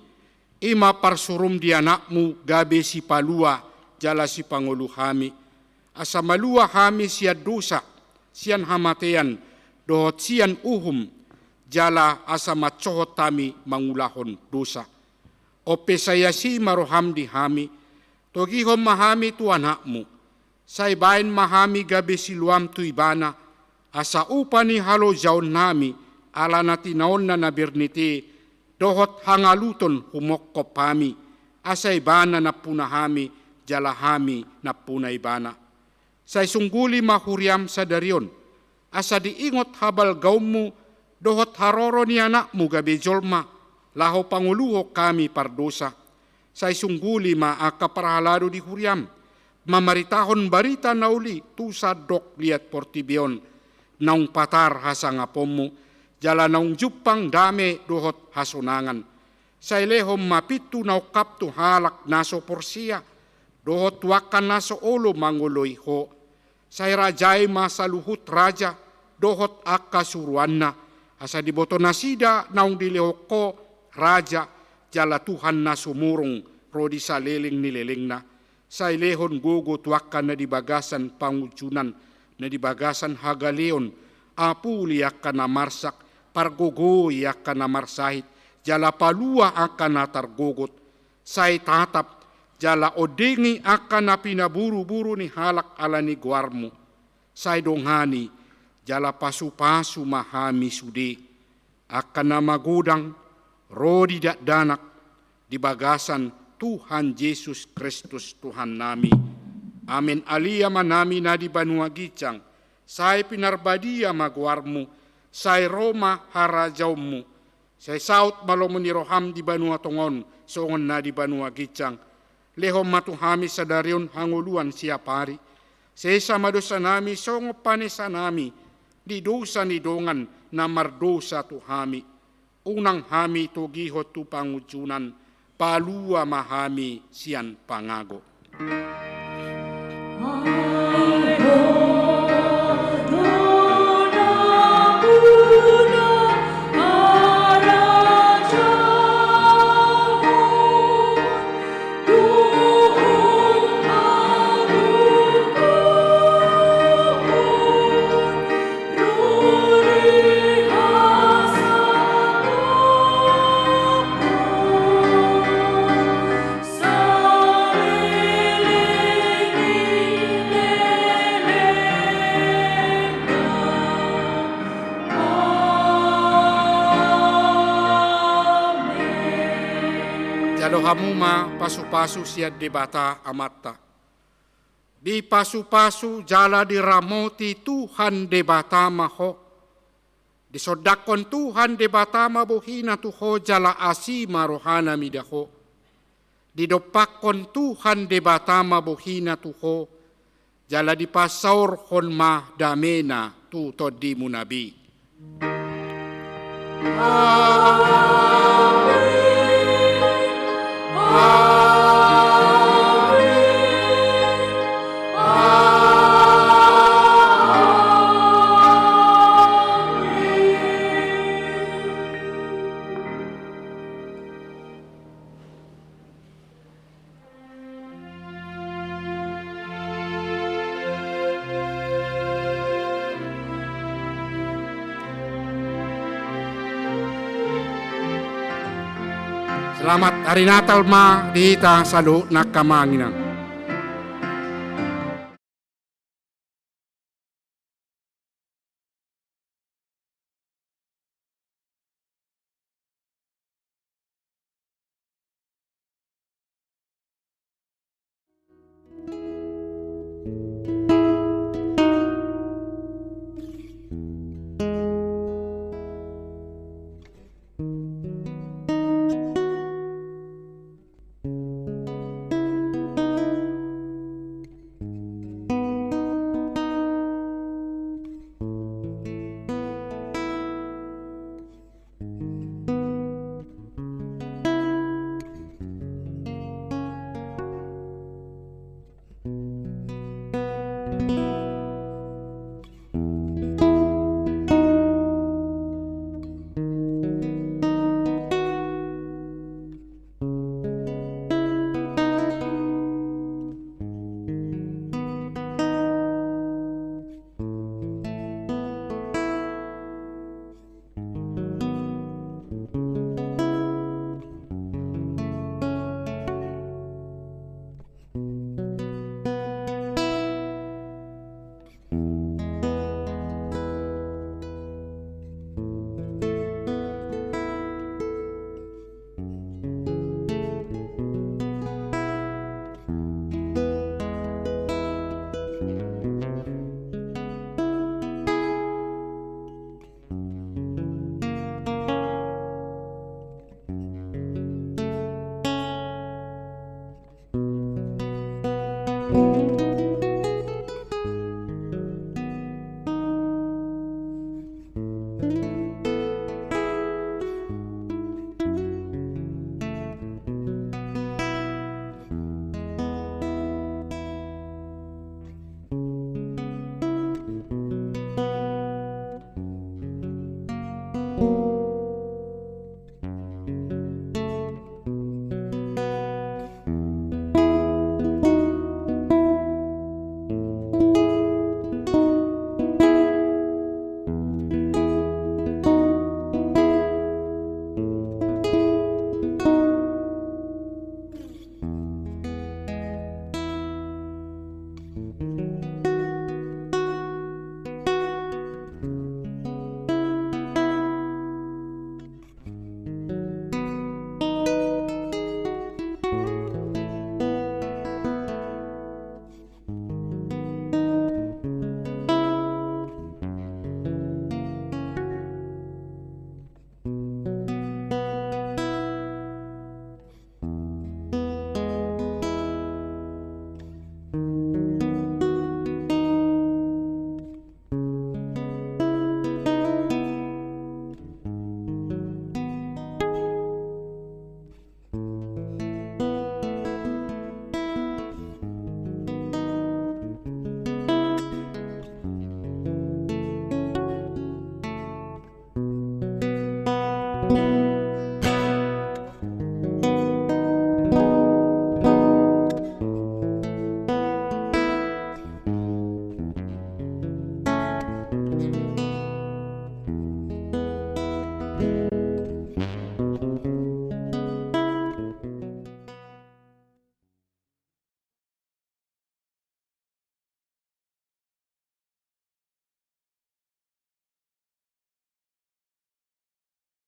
i ma parsurum di Anakmu gabe sipalua jala sipangolu hami, asa malua hami sian dosa, sian hamatean, dohot sian uhum, jala asa mansohot hami mangulahon dosa. On pe sai asi ma roham di hami, togihon ma hami tu Anakmu, sai baen ma hami gabe siluam tu Ibana, asa upa ni halojaonnami, ala na tinaonna na bernit i, dohot hangaluton humongkop hami, asa Ibana nampuna hami, jala hami nampuna Ibana. Sai sungguli ma huriaM sadari on, asa diingot habalgaonMu dohot haroro ni AnakMu gabe jolma, laho pangoluhon hami pardosa. Sai sungguli ma angka parhalado di huriaM, mamaritahon barita na uli tu sandok liat portibi on, naung patar hasangaponMu, jala naung jumpang dame dohot hasonangan. Sai lehon ma pintu na ungkap tu halak na so porsea, dohot tu angka na so olo mangoloi Ho. Sai rajai ma saluhut raja, dohot angka suruanna, asa diboto nasida naung dilehon Ho raja, jala Tuhan na sumurung ro di saleleng ni lelengna. Sai lehon gogo tu angka na di bagasan pangunjunan, na di bagasan hagaleon, apuli angka na marsak, pargogoi angka na marsahit, jala palua angka na targogot. Sai tatap, jala ondingi angka na pinaburuburu ni halak ala ni goarMu. Sai dongani, jala pasupasu ma hami sude, angka na magodang ro di dakdanak, di bagasan Tuhan Jesus Kristus Tuhannami. Amen. Alia ma nami na di banua ginjang, sai pinarbadia ma goarMu, sai ro ma harajaonMu, sai saut ma lomo ni rohaM di banua tonga on, songon na di banua ginjang. Lehon ma tu hami sadari on hangoluan siapari. Sesa ma dosanami songon panesanami di dosa ni dongan na mardosa tu hami. Unang hami togihon tu pangunjunan, palua ma hami sian pangago. Jalo hamu ma pasupasu sian Debata Amanta. Dipasupasu jala diramoti Tuhan Debata ma ho. Disondangkon Tuhan Debata ma bohina tu ho jala asi ma rohana mida ho. Didompakkon Tuhan Debata ma bohina tu ho, jala dipasaorhon ma damena tu tondimuna be. Amen. Amen. Amen. Selamat Hari Natal ma di hita saluhutna angka amang inang.